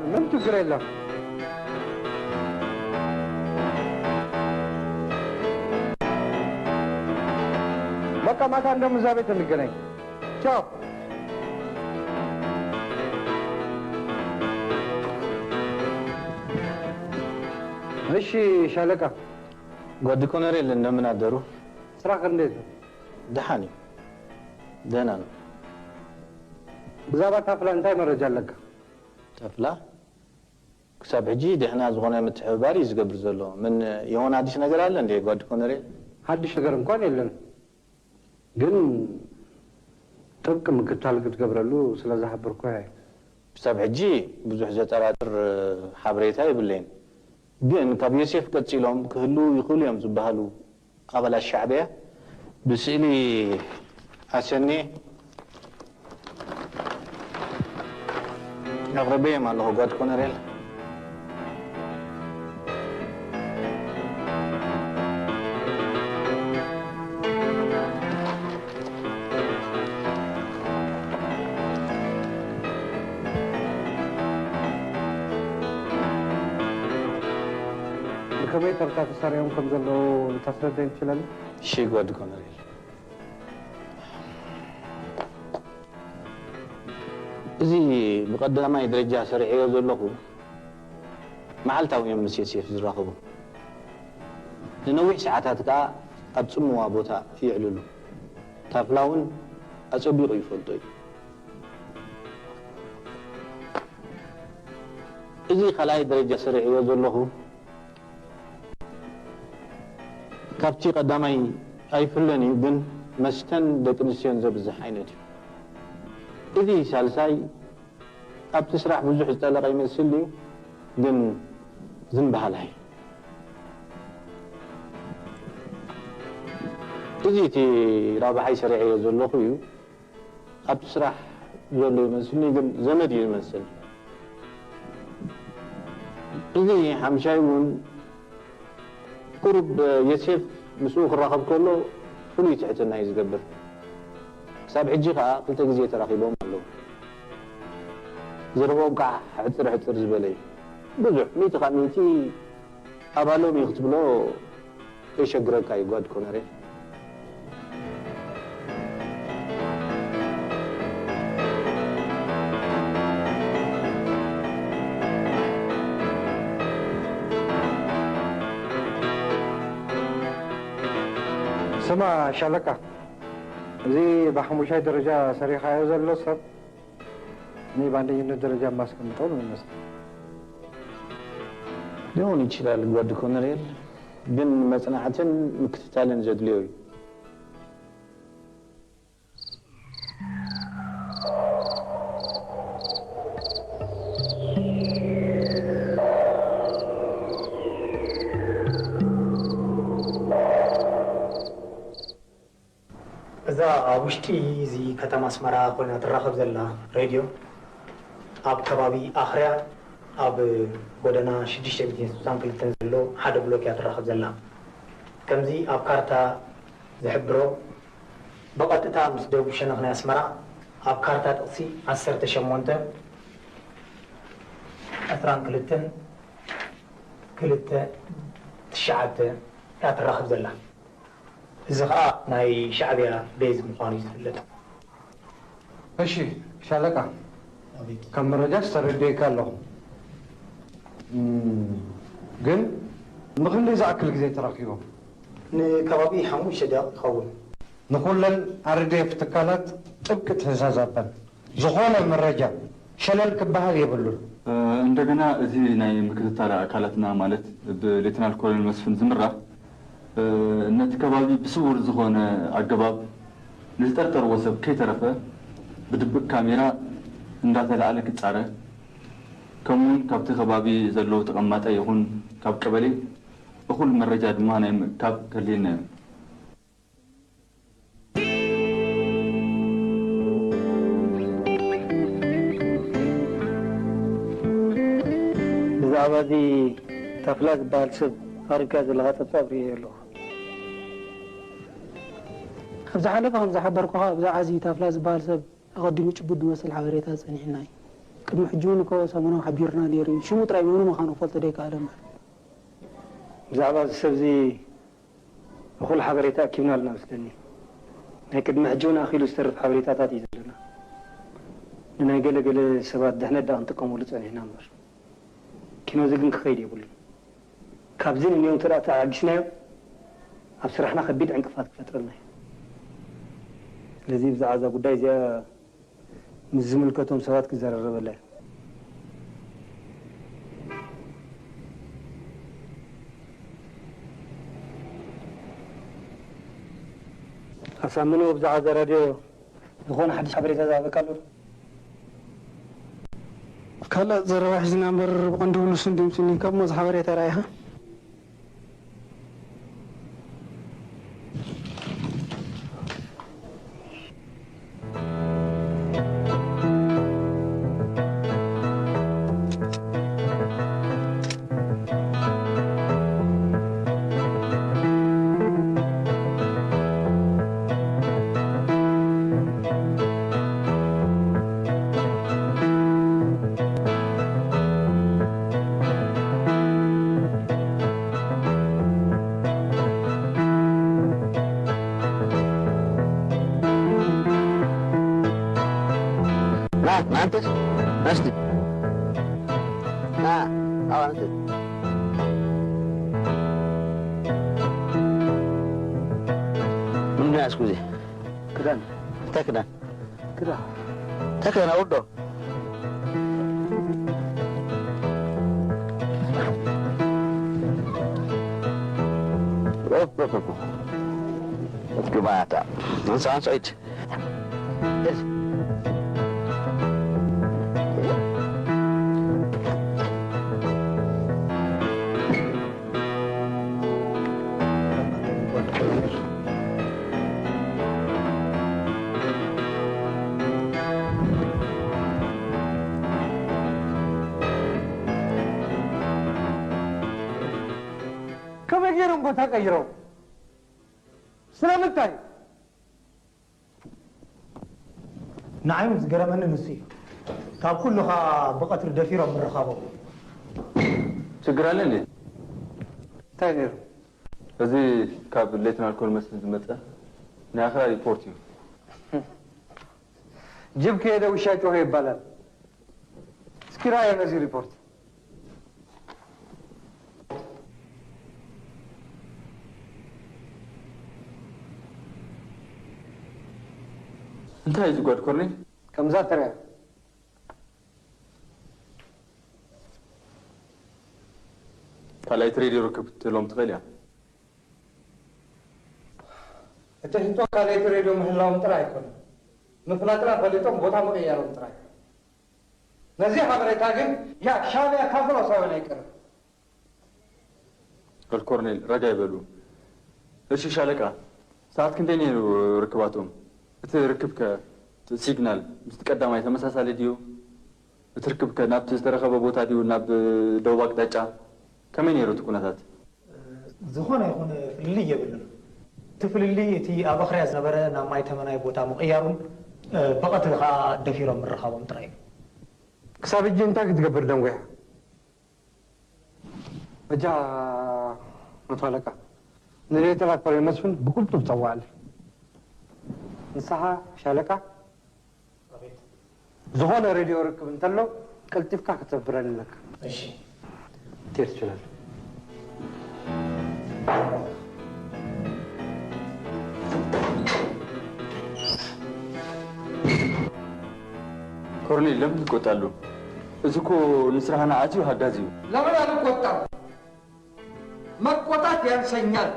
ምንም ችግር የለም። በቃ ማታ እንደውም እዛ ቤት እንገናኝ። ቻው። እሺ ሻለቃ። ጓድ ኮነሬል እንደምን አደሩ? ስራህ እንዴት ነው? ደሓን እዩ። ደህና ነው። ብዛዕባ ታፍላ እንታይ መረጃ ኣለካ? ታፍላ? ክሳብ ሕጂ ደሕና ዝኾነ ምትሕብባር እዩ ዝገብር ዘሎ። ምን የሆነ አዲስ ነገር አለ እንዴ ጓድ ኮነሬል? ሓድሽ ነገር እንኳን የለም፣ ግን ጥብቅ ምክታል ክትገብረሉ ስለ ዝሓበርኩ እየ። ክሳብ ሕጂ ብዙሕ ዘጠራጥር ሓበሬታ የብለይን፣ ግን ካብ ዮሴፍ ቀጺሎም ክህልዉ ይኽእሉ እዮም ዝበሃሉ ኣባላት ሻዕብያ ብስእሊ ኣሰንየ ኣቕርበዮም ኣለኹ ጓድ ኮነሬል። ብኸመይ ተርታ ተሰሪዖም ከም ዘለዉ ልታስረዳኝ ትችላለህ? እሺ ጓድ ኮነሬል። እዚ ብቐዳማይ ደረጃ ሰሪዐዮ ዘለኹ መዓልታዊ እዮም ምስ ዮሴፍ ዝራኸቡ። ንነዊሕ ሰዓታት ከኣ ኣብ ጽምዋ ቦታ የዕልሉ። ታፍላ እውን ኣጸቢቑ ይፈልጦ እዩ። እዚ ካልኣይ ደረጃ ሰሪዐዮ ዘለኹ ካብቲ ቀዳማይ ኣይፍለን እዩ፣ ግን መስተን ደቂ ኣንስትዮን ዘብዝሕ ዓይነት እዩ። እዚ ሳልሳይ ኣብቲ ስራሕ ብዙሕ ዝጠለቐ ይመስል እዩ፣ ግን ዝም በሃላይ እዩ። እዚ እቲ ራብዓይ ሰሪዐዮ ዘለኹ እዩ። ኣብቲ ስራሕ ዘሎ ይመስልኒ፣ ግን ዘመድ እዩ ዝመስል። እዚ ሓምሻይ እውን ቁሩብ ዮሴፍ ምስኡ ክራኸብ ከሎ ፍሉይ ትሕትና እዩ ዝገብር። ክሳብ ሕጂ ከኣ ክልተ ግዜ ተራኺቦም ኣለዉ። ዘረብኦም ከዓ ሕጽር ሕጽር ዝበለ እዩ። ብዙሕ፣ ሚእቲ ካብ ሚእቲ ኣባሎም እዩ ክትብሎ ከይሸግረካ እዩ ጓድ ኮነሬ። ስማ ሻለቃ፣ እዚ ብሓሙሻይ ደረጃ ሰሪኻዮ ዘሎ ሰብ እኔ በአንደኝነት ደረጃ የማስቀምጠው ነው የሚመስለኝ። ሊሆን ይችላል ጓድ ኮነሬል፣ ግን መጽናዕትን ምክትታልን ዘድልዮ እዩ። እዛ ኣብ ውሽጢ እዚ ከተማ ኣስመራ ኮይና ትራኸብ ዘላ ሬድዮ፣ ኣብ ከባቢ ኣኽርያ፣ ኣብ ጎደና ሽዱሽተ ሚእትን ስሳን ክልተን ዘሎ ሓደ ብሎክ እያ ትራኸብ ዘላ። ከምዚ ኣብ ካርታ ዝሕብሮ፣ ብቐጥታ ምስ ደቡብ ሸነኽ ናይ ኣስመራ፣ ኣብ ካርታ ጥቕሲ ዓሰርተ ሸሞንተ፣ ዕስራን ክልተን፣ ክልተ፣ ትሽዓተ እያ ትራኸብ ዘላ። እዚ ኸኣ ናይ ሻዕብያ ቤዝ ምዃኑ እዩ ዝፍለጥ። እሺ ሻለቃ፣ ካብ መረጃስ ተረዲኤካ ኣለኹ። እም፣ ግን ንኽንደይ ዝኣክል ግዜ ተራኺቦም? ንከባቢ ሓሙሽተ ደቂቕ ይኸውን። ንኹለን ኣር ዲ ኤፍ ትካላት ጥብቂ ትእዛዝ ኣበን። ዝኾነ መረጃ ሸለል ክበሃል የብሉን። እ፣ እንደገና እዚ ናይ ምክትታል ኣካላትና ማለት ብሌተናል ኮሎኔል መስፍን ዝምራሕ፣ እ፣ ነቲ ከባቢ ብስውር ዝኾነ ኣገባብ ንዝጠርጠርዎ ሰብ ከይተረፈ ብድብቅ ካሜራ እንዳተላዕለ ክጻረ፣ ከምኡውን ካብቲ ከባቢ ዘለዉ ተቐማጣይ ይኹን ካብ ቀበሌ እኹል መረጃ ድማ ናይ ምእካብ ከድልየና እዩ። ብዛዕባ እዚ ታፍላ ዝበሃል ሰብ ኣቕሪብካዮ ዘለኻ ጸብጻብ ርእየዮ ኣለኹ። ኣብ ዝሓለፈ ከም ዝሓበርኩኻ፣ ብዛዕባ እዚ ታፍላ ዝበሃል ሰብ ኣቐዲሙ ጭቡጥ ዝመስል ሓበሬታ ጸኒሕና እዩ። ቅድሚ ሕጂ እውን እኮ ሰሙናዊ ሓቢሩና ነይሩ እዩ። ሽሙ ጥራይ መን ምዃኑ ክፈልጦ ደይከኣለ እምበር። ብዛዕባ እዚ ሰብዚ እኹል ሓበሬታ ኣኪብና ኣለና መስለኒ። ናይ ቅድሚ ሕጂ እውን ኣኺሉ ዝተርፍ ሓበሬታታት እዩ ዘለና። ንናይ ገለ ገለ ሰባት ድሕነት ደኣ ክንጥቀመሉ ጸኒሕና እምበር። ኪኖዚ ግን ክኸይድ የብሉን። ካብዚ ንንዮም እንተ ደኣ ተዓጊስናዮ፣ ኣብ ስራሕና ከቢድ ዕንቅፋት ክፈጥረልና እዩ። ስለዚ ብዛዕባ እዛ ጉዳይ እዚኣ ምስ ዝምልከቶም ሰባት ክዘራረበላ እየ። ኣሳምነው፣ ብዛዕባ እዛ ራድዮ ዝኾነ ሓድሽ ሓበሬታ ዝሃበካ ኣሎ ዶ? ካልእ ዘረባ ሒዝና እምበር ብቐንዱ ብልሱን ድምፂ እኒካ እሞ እዚ ሓበሬታ ረኣይኻ? ና፣ ና፣ ኣንተስ፣ ና እስቲ። ና፣ ኣዋ፣ ኣንተስ። ምንድን ያዝኩ እዚህ? ክዳን። እንታይ ክዳን? ክዳን። እንታይ ክዳን? ኣውርዶ። ኦፍ፣ ኦፍ፣ ኦፍ። ግማታ። አንሳ፣ አንሳ፣ ሂድ። ከመይ ገይሮም ቦታ ቀይሮም? ስለምንታይ? ንዓይ እውን ዝገረመኒ ንሱ እዩ። ካብ ኩሉ ኸኣ ብቐትሪ ደፊሮም ምርኻቦም። ችግር ኣለ እንዴ? እንታይ ነይሩ? እዚ ካብ ሌተናል ኮሎኔል መስፍን ዝመጸ ናይ ኣኽራሪ ሪፖርት እዩ። ጅብ ከሄደ ውሻ ጮኸ ይባላል። እስኪ ረኣዮ ነዚ ሪፖርት። እንታይ እዩ ዝጓድ ኮርኔል? ከምዛ ትርያ። ካልኣይቲ ሬድዮ ርክብ ክትህሎም ትኽእል እያ። እቲ ሕቶ ካልኣይቲ ሬድዮ ምህላዎም ጥራይ ኣይኮነን፣ ምፍላጥና ፈሊጦም ቦታ ምቕያሮም ጥራይ። ነዚ ሓበሬታ ግን ያ ሻዕብያ ካዝና ሳይሆን ኣይቀርም። ኮርኔል፣ ረጋ ይበሉ። እሺ ሻለቃ፣ ሰዓት ክንደይ ነይሩ ርክባቶም? እቲ ርክብ ከ፣ እቲ ሲግናል ምስቲ ቀዳማይ ተመሳሳሊ ድዩ? እቲ ርክብ ከ ናብቲ ዝተረኸበ ቦታ ድዩ ናብ ደቡብ ኣቅጣጫ? ከመይ ነይሩ እቲ ኩነታት? ዝኾነ ይኹን ፍልልይ የብሉን። እቲ ፍልልይ እቲ ኣብ ኣኽርያ ዝነበረ ናብ ማይ ተመናይ ቦታ ምቕያሩን፣ እ፣ ብቐትሪ ኸኣ ደፊሮም ምርኻቦም ጥራይ እዩ። ክሳብ ሕጂ እንታይ ክትገብር ደንጒኻ? በጃ መቶ ኣለቃ፣ ንሌተናል ኮሎኔል መስፍን ብቕልጡፍ ጸውዓለይ። ንስኻ ሻለቃ፣ ዝኾነ ሬድዮ ርክብ እንተሎ ቀልጢፍካ ክትሰፍረኒ ኣለካ። እሺ። ክትሄድ ትችላለህ። ኮርኔል፣ ለምን ትቆጣሉ? እዚ እኮ ንስራህና ኣዝዩ ሓጋዚ እዩ። ለምን አልቆጣም? መቆጣት ያንሰኛል።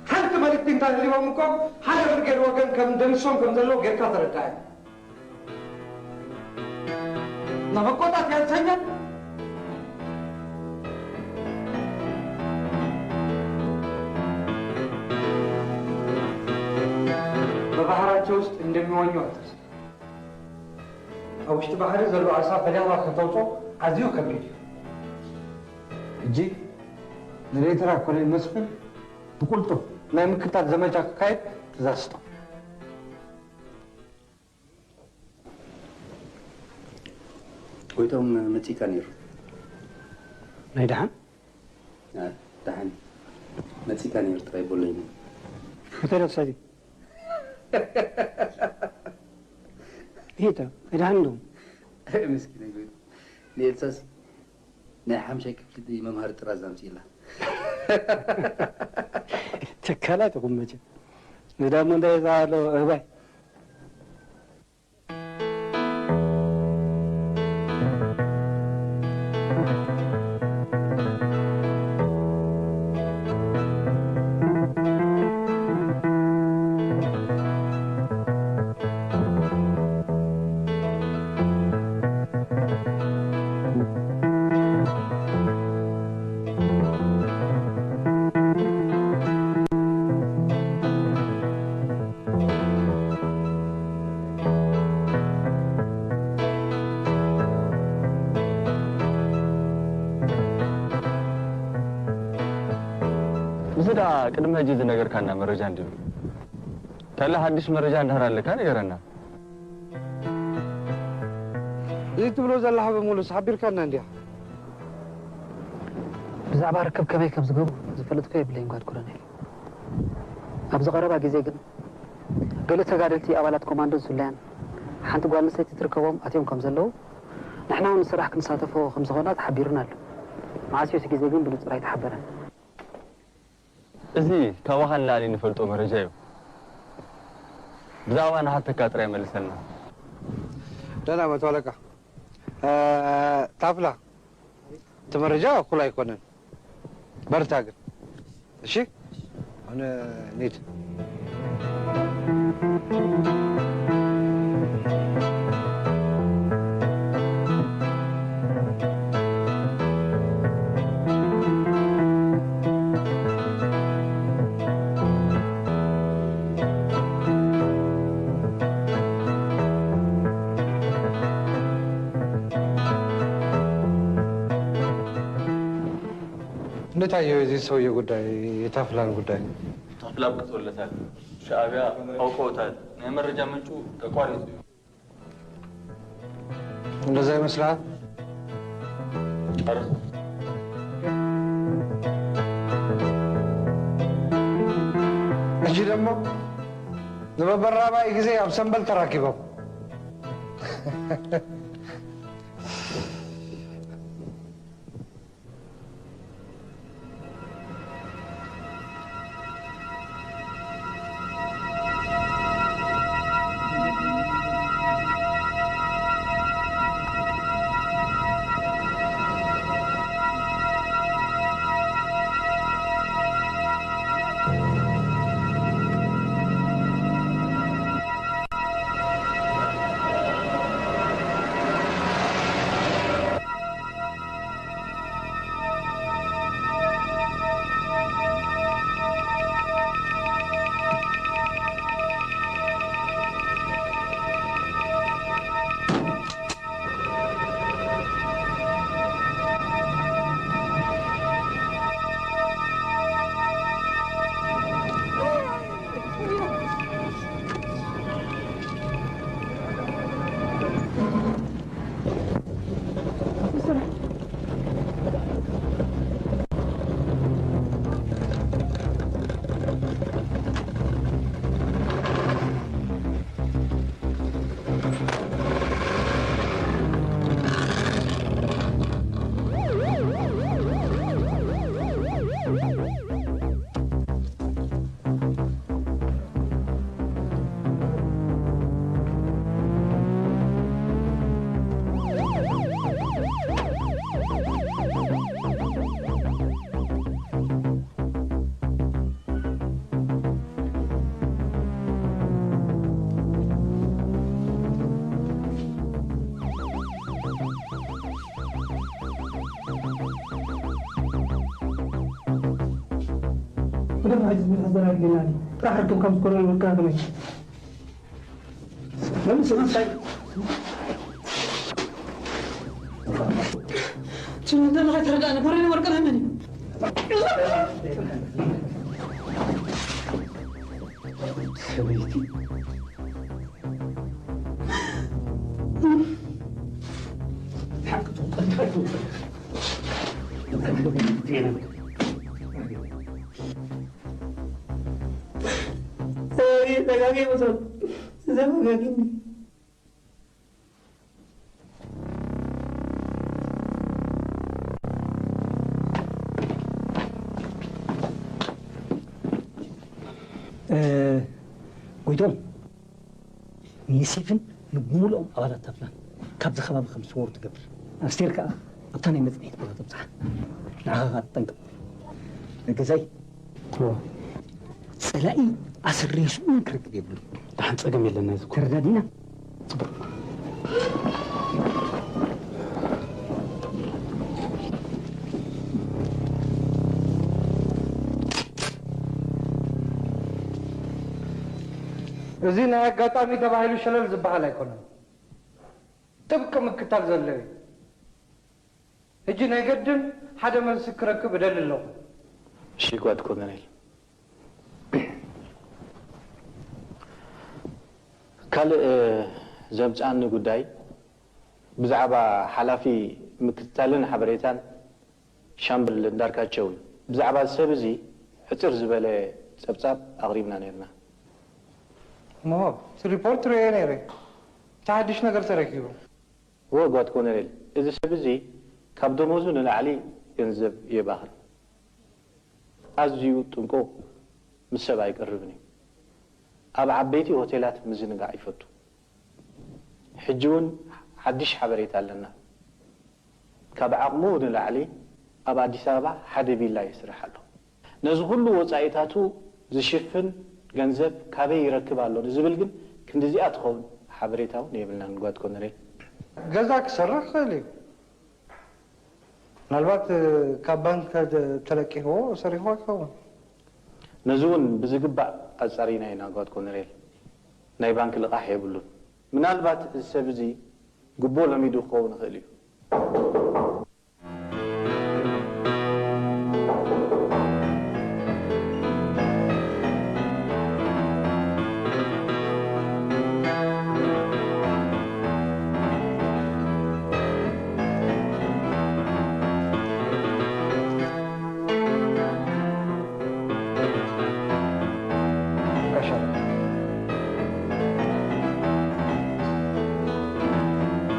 ሓንቲ መልእክቲ እንተህሊዎም እኮ ሓደ ብርጌድ ወገን ከም ደምሶም ከም ዘለዎ ጌርካ ተረዳእ። እና መቆጣት ያንሰኛል። በባህራቸው ውስጥ እንደሚዋኙ አትርሳ። ኣብ ውሽጢ ባሕሪ ዘሎ ዓሳ ፈሊኻ ከተውጾ ኣዝዩ ከቢድ እዩ። ሕጂ ንሌተና ኮሎኔል መስፍን ብቁልጡፍ ናይ ምክትታል ዘመቻ ክካየድ ትእዛዝ ስጦ። ጎይቶም መጺካ ነይሩ። ናይ ደሓን? ኣ፣ ደሓን መጺካ ነይሩ ጥራይ በለኒ። ሆቴል ኣክሳዲ። ይሄ ናይ ደሓን እንደው። ምስኪን ጎይቶም። ንኤልሳስ ናይ ሓምሻይ ክፍሊ መምሃሪ ጥራዝ ኣምጺእላ። ትካላት ይኹን መቸም። ንዳሞ እንታይ ይዛሎ እባይ። እዚ ደኣ ቅድሚ ሕጂ ዝነገርካና መረጃ እንድዩ። ካለ ሓድሽ መረጃ እንድሕር ኣለካ ንገረና። እዚ ትብሎ ዘለኻ ብምሉስ ሓቢርካና እንዲኻ። ብዛዕባ ርክብ ከመይ ከም ዝገብሩ ዝፈልጥኮ የብለይን ጓድ ኮሎኔል። ኣብዚ ቀረባ ግዜ ግን ገለ ተጋደልቲ ኣባላት ኮማንዶን ስለያን ሓንቲ ጓል ኣንስተይቲ ትርከቦም ኣትዮም ከም ዘለዉ ንሕና እውን ንስራሕ ክንሳተፎ ከም ዝኾና ተሓቢሩና ኣሎ። መዓስ እዩ እቲ ግዜ ግን ብንጹር ኣይተሓበረን። እዚ ካባኻ ንላዕሊ ንፈልጦ መረጃ እዩ። ብዛዕባ ንሓተካ ጥራይ መልሰልና። ደህና መቶ ኣለቃ። እ፣ ታፍላ፣ እቲ መረጃ እኹል ኣይኮነን። በርታ ግን። እሺ? ኣነ ኒድ። እንዴት አየው የዚህ ሰውዬ ጉዳይ፣ የታፍላን ጉዳይ? ታፍላ አብቅቶለታል። ሻዕቢያ አውቀውታል። ናይ መረጃ ምንጩ ተቋሪጡ እዩ። እንደዛ ይመስላል። ጨርሱ። እሺ፣ ደግሞ ንበበራባይ ጊዜ ኣብ ሰንበል ተራኪቦም። ብደም ሕጂ ዝብል ሕዘር ኣድልየና ድዩ? ጥራሕ ርክብ ካብ ዝኾነ ወልቅና ከመይ? ለምን ስምንት ሳይ ትምህርትና ከይተረዳእና፣ ኮረኔል ወርቅነህ መን እዩ? ሰበይቲ። ተጋጊ መሶት ዘጋጊ ጎይቶም፣ ንዮሴፍን ንብምሉኦም ኣባላት ታፍላን ካብዚ ከባቢ ከም ዝሰወሩ ትገብር። ኣስቴር ከኣ ኣብታ ናይ መጽናዕቲ ቦታ ተብጽሓ። ንዓኻ ከኣ ትጠንቀቕ። ገዛይ፣ ጸላኢ ኣስሬስኡን ክረክብ የብሉን። ደሓን ጸገም የለን ናይዚ እኮ። ተረዳዲና? ጽቡቕ። እዚ ናይ ኣጋጣሚ ተባሂሉ ሸለል ዝበሃል ኣይኮነን። ጥብቂ ምክታል ዘድለዮ እዩ። ሕጂ ናይ ገድን ሓደ መልሲ ክረክብ እደሊ ኣለኹ። እሺ ጓድ ኮሎኔል። ካልእ ዘምጽኣኒ ጉዳይ ብዛዕባ ሓላፊ ምክትታልን ሓበሬታን ሻምበል እንዳርካቸው እዩ። ብዛዕባ እዚ ሰብ እዚ ሕጽር ዝበለ ጸብጻብ ኣቕሪብና ነይርና። እሞ እቲ ሪፖርት ርእየ ነይረ። እንታይ ሓድሽ ነገር ተረኪቡ? እወ ጓድ ኮሎኔል፣ እዚ ሰብ እዚ ካብ ደሞዙ ንላዕሊ ገንዘብ የባኽን። ኣዝዩ ጥንቁቕ፣ ምስ ሰብ ኣይቀርብን እዩ። ኣብ ዓበይቲ ሆቴላት ምዝንጋዕ ይፈቱ። ሕጂ እውን ሓድሽ ሓበሬታ ኣለና። ካብ ዓቕሙ ንላዕሊ ኣብ ኣዲስ ኣበባ ሓደ ቪላ ይስራሕ ኣሎ። ነዚ ኩሉ ወጻኢታቱ ዝሽፍን ገንዘብ ካበይ ይረክብ ኣሎ ንዝብል ግን ክንድዚኣ ትኸውን ሓበሬታ እውን የብልናን ጓድ ኮነሬል። ገዛ ክሰርሕ ይኽእል እዩ። ምናልባት ካብ ባንክ ተለቂሕዎ ሰሪሕዎ ይኸውን። ነዚ እውን ብዝግባእ ኣጻሪና ኢና ጓድ ኮነሬል። ናይ ባንክ ልቓሕ የብሉን። ምናልባት እዚ ሰብ እዚ ጉቦ ለሚዱ ክኸውን ይኽእል እዩ።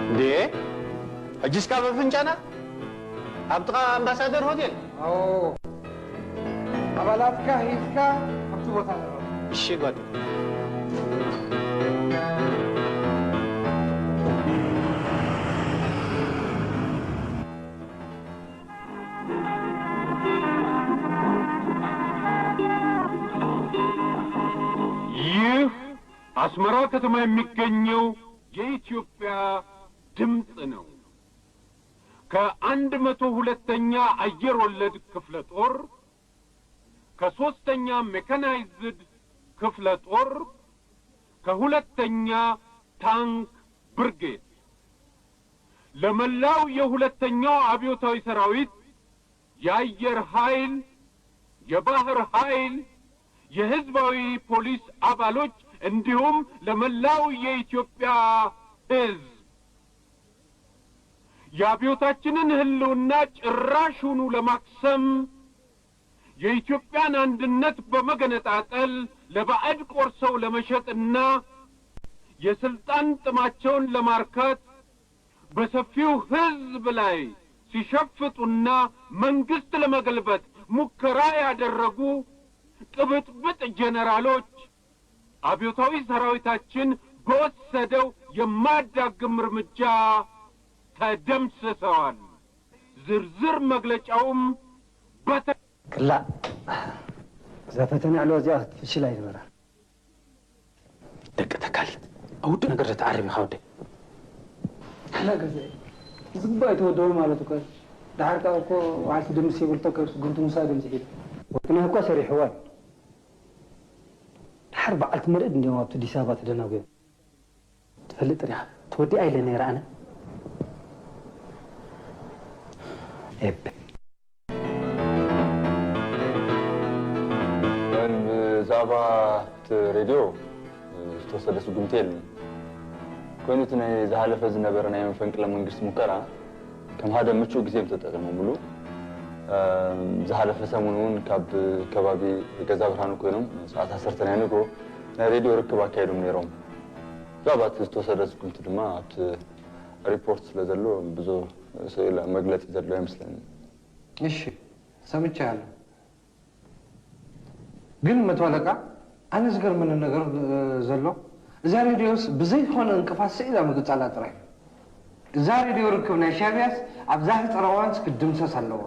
እንዴ? ሕጂስ ካብ ኣፍንጫና? ኣብ ጥቓ ኣምባሳደር ሆቴል? ኣዎ። ኣባላትካ ሒዝካ ኣብቲ ቦታ ንረኸብ። እሺ ጓድ። ይህ አስመራ ከተማ የሚገኘው የኢትዮጵያ ድምፅ ነው። ከአንድ መቶ ሁለተኛ አየር ወለድ ክፍለ ጦር፣ ከሶስተኛ ሜካናይዝድ ክፍለ ጦር፣ ከሁለተኛ ታንክ ብርጌድ ለመላው የሁለተኛው አብዮታዊ ሰራዊት የአየር ኃይል፣ የባህር ኃይል፣ የህዝባዊ ፖሊስ አባሎች እንዲሁም ለመላው የኢትዮጵያ ህዝብ የአብዮታችንን ህልውና ጭራሹኑ ለማክሰም፣ የኢትዮጵያን አንድነት በመገነጣጠል ለባዕድ ቆርሰው ለመሸጥና የስልጣን ጥማቸውን ለማርካት በሰፊው ህዝብ ላይ ሲሸፍጡና መንግስት ለመገልበጥ ሙከራ ያደረጉ ቅብጥብጥ ጀነራሎች አብዮታዊ ሰራዊታችን በወሰደው የማያዳግም እርምጃ ተደምስሰዋል። ዝርዝር መግለጫውም በተ- ክላእ፣ እዛ ፈተና ዕልዋ እዚኣ ክትፍሽል ኣይግበራ። ደቂ ተካሊት፣ ኣብ ውዱእ ነገር ዘተዓርብ ኢኻ ወደይ። ሓላ ገዛ እዩ። ዝግባእ ኣይተወደወ ማለት እኮ እዩ። ደሓር ከኣ እኮ በዓልቲ ድምስ ይብል ተከብስ ጉንቱ ሙሳ ግን ዝሒሉ። ወርቅነህ እኮ ሰሪሕዋ እዩ። ደሓር በዓልቲ መርዕድ እንዲዮም ኣብቲ ኣዲስ ኣበባ ተደናጉዮም። ትፈልጥ ዲኻ? ተወዲኣ ኢለ ነይረ ኣነ። ኤብ። ብዛዕባ እቲ ሬድዮ ዝተወሰደ ስጉምቲ የለን። ኮይኑ እቲ ናይ ዝሓለፈ ዝነበረ ናይ መፈንቅለ መንግስቲ ሙከራ ከም ሓደ ምቹእ ግዜ እዮም ተጠቒሞምሉ። ዝሓለፈ ሰሙን እውን ካብ ከባቢ ገዛ ብርሃኑ ኮይኖም ሰዓት ዓሰርተ ናይ ንግሆ ናይ ሬድዮ ርክብ ኣካይዶም ነይሮም። ብዛዕባ እቲ ዝተወሰደ ስጉምቲ ድማ ኣብቲ ሪፖርት ስለ ዘሎ ብዙ ስእለ መግለጺ ዘሎ ኣይመስለኒ። እሺ፣ ሰምቻለሁ። ግን መቶ ኣለቃ፣ ኣነ ዝገርመኒ ነገር ዘሎ፣ እዛ ሬድዮስ ብዘይኮነ እንቅፋት ስኢላ ምግጻላ ጥራይ። እዛ ሬድዮ ርክብ ናይ ሻዕብያስ ኣብዛ ሕጽረ እዋንስ ክትድምሰስ ኣለዎ።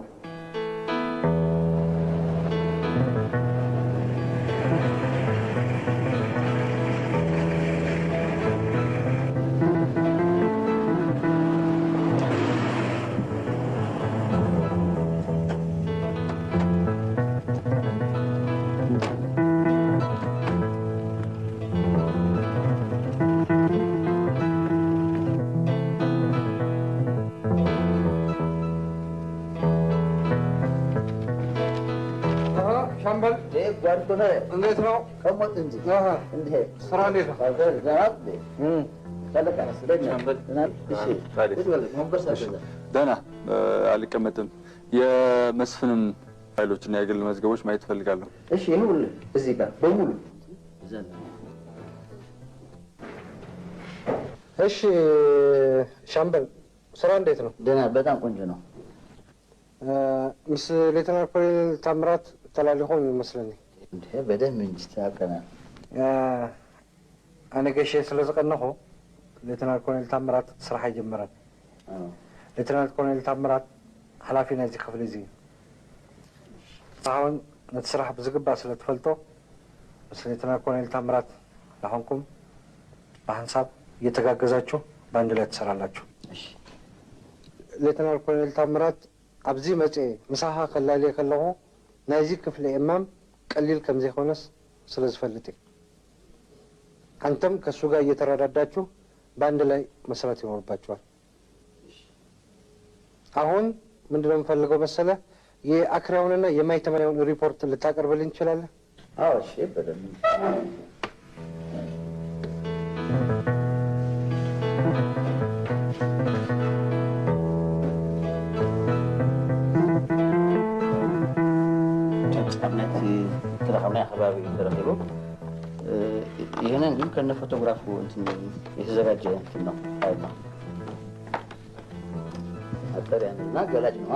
ሻምበል ጓድ ኮነ እንዴት ነው? ቀሞጥ እንጂ አሃ። እንዴ ስራ እንዴት ነው? ደህና እንዴ? እም። ፈለቀ ደህና ሻምበል። ደህና? እሺ። ታዲያ። ቁጭ በል፣ ወንበር ሰጥተህ። ደህና፣ እ፣ አልቀመጥም። የመስፍንን ፋይሎችና የግል መዝገቦች ማየት እፈልጋለሁ። እሺ፣ ይኸውልህ እዚህ ጋር በሙሉ። እሺ ሻምበል፣ ስራ እንዴት ነው? ደህና፣ በጣም ቆንጆ ነው። እ፣ ምስ ሌተናል ኮሎኔል ታምራት ተላሊኹም ይመስለኒ። እንዴ፣ በደንብ እንጂ ተላልከናል። እ፣ ኣነ ገሼ ስለ ዝቐነኹ ሌተናል ኮሎኔል ታምራት ስራሕ ኣይጀመረን። ኣዎ። ሌተናል ኮሎኔል ታምራት ሓላፊ ናይዚ ክፍሊ እዚ እዩ። ንስኻ እውን ነቲ ስራሕ ብዝግባእ ስለ ትፈልጦ፣ ምስ ሌተናል ኮሎኔል ታምራት ናኾንኩም ብሓንሳብ እየተጋገዛችሁ በአንድ ላይ ትሰራላችሁ። እሺ። ሌተናል ኮሎኔል ታምራት ኣብዚ መጽኤ ምሳኻ ከላልየ ከለኹ ናይዚ ክፍሊ እማም ቀሊል ከም ዘይኮነስ ስለ ዝፈልጥ እዩ። አንተም ከሱ ጋር እየተረዳዳችሁ በአንድ ላይ መስራት ይኖርባችኋል። አሁን ምንድነው የምፈልገው መሰለህ? የአክራውንና የማይተማየውን ሪፖርት ልታቀርብልኝ ትችላለህ? አዎ፣ እሺ፣ በደንብ። ጨብጻብነት ተረኸብና ከባቢ ተረኺቡ። ይህንን ግን ከነ ፎቶግራፉ እንትን የተዘጋጀ እንትን ነው፣ ፋይል ነው። አጠር ያለና ገላጭ ነው።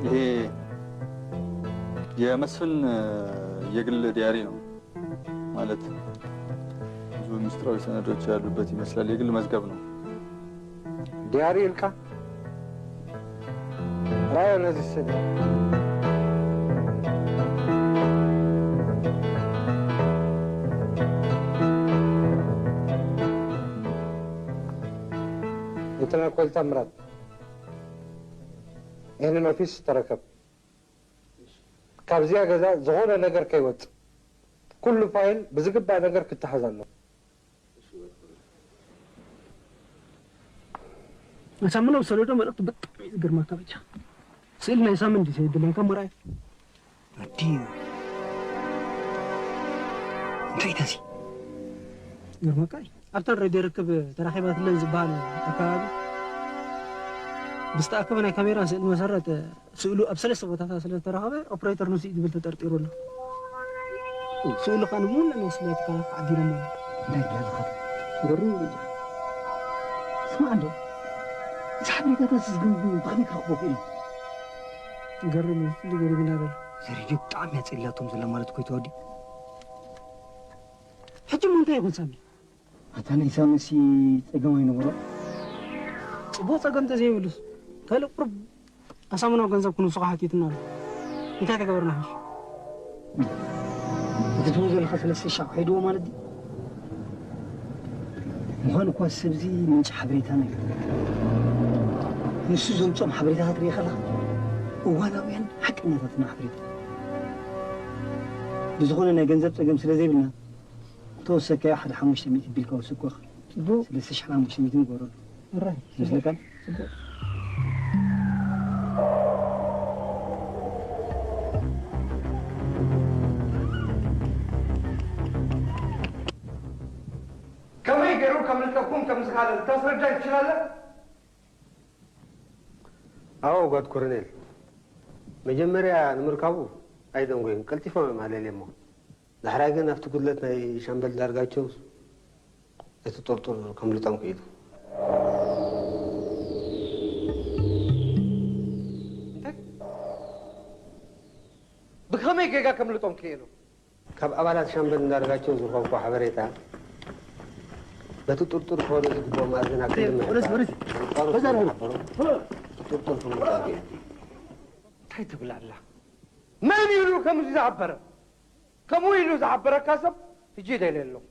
ይሄ የመስፍን የግል ዲያሪ ነው። ማለት ብዙ ምስጢራዊ ሰነዶች ያሉበት ይመስላል። የግል መዝገብ ነው። ዲያሪ ኢልካ? ራዮ ነዚ ስእሊ። ሌተናል ኮሎኔል ታምራት፣ ይህንን ኦፊስ ተረከብ። ካብዚኣ ገዛ ዝኾነ ነገር ከይወጽእ፣ ኩሉ ፋይል ብዝግባእ ነገር ክተሓዝ ኣለዎ። ኣሳምነው ዝሰደዶ መልእኽቲ ብጣዕሚ እዩ ዝገርመካ። በጃ ስእሊ ናይ ሳምን ድዩ ሰይድለካ ምርኣይ? ኣዲ እንታይ እዩ እዚ? ይገርመካ እዩ። ኣብተን ሬድዮ ርክብ ተራኺባትለን ዝበሃል ኣከባቢ ብዝተኣከበ ናይ ካሜራ ስእሊ መሰረት፣ ስእሉ ኣብ ሰለስተ ቦታታት ስለ ዝተረኸበ፣ ኦፕሬተር ንሱ እዩ ዝብል ተጠርጢሩ ኣሎ። ስእሉ ከኣ ንብሙሉእ ናይ ስለ ትካላት ተዓዲሎም ኣለዉ። እንታይ ኢልካ ዝኸደ? ገርም እዩ። ስማዕ እንዶ፣ እዚ ሓበሬታታት እዚ ግን ብኸመይ ክረኽቦ ክኢሉ? ገርም እዩ፣ ፍሉይ ገሪሙና ዘሎ። እዚ ሬድዮ ብጣዕሚ እያ ጸሊላቶም ዘላ ማለት እኮ እዩ ተወዲ። ሕጂ እሞ እንታይ ይኹን ሳሚ? ኣታ ናይ ሳምሲ ጸገም ኣይነበሮ። ጽቡቕ ጸገም እንተዘይብሉስ፣ ካልእ ቁሩብ ኣሳምናዊ ገንዘብ ክንውስኾ ሓቲትና ኣሎ። እንታይ ተገበርና ሓሽ? እቲ ትብሎ ዘለኻ ሰለስተ ሺሕ ኸይድዎ ማለት ድዩ? ምዃኑ እኳ ሰብዚ ምንጪ ሓበሬታና እዩ። ንሱ ዘምጾም ሓበሬታታት ርኢኻ ኣለኻ? እዋናውያን ሓቀኛታትና ሓበሬታ። ብዝኾነ ናይ ገንዘብ ጸገም ስለ ዘይብልና፣ እንተወሰካዮ ሓደ ሓሙሽተ ሚእቲ ቢልካ ወሰኮኻ። ጽቡቕ። ሰለስተ ሽሕን ሓሙሽተ ሚእትን ንገብረሉ። እራይ። ይመስለካ? ጽቡቕ። ከመይ ገይሩ ከምልጠኩም ከም ዝኻለ ልታስረዳኝ ትችላለህ? ኣዎ ጓድ ኮረኔል፣ መጀመርያ ንምርካቡ ኣይደንጎዩን፣ ቀልጢፎም እዮም ኣለልየሞ። ዳሕራይ ግን ኣብቲ ጉድለት ናይ ሻምበል ዳርጋቸው እቲ ጥርጡር ከምልጦም ክኢሉ። እንታይ? ብኸመይ ጌጋ ከምልጦም ክኢሉ? ካብ ኣባላት ሻምበል እንዳርጋቸው ዝረኸብኩ ሓበሬታ፣ በቲ ጥርጡር ክኾኑ ዝግብኦም ኣዘናግዒ ወደዚ፣ ወደዚ። ንምሕባር፣ ኣንጻሩ በዛ ስለ ነው። ዝሓበሩ፣ እቲ ጥርጡር ክምልጦም ክኢሉ። እንታይ ትብል ኣላ? መን ኢሉ ከምዚ ዝሓበረ? ከምኡ ኢሉ ዝሓበረካ ሰብ ሕጂ ደልየ ኣለኹ።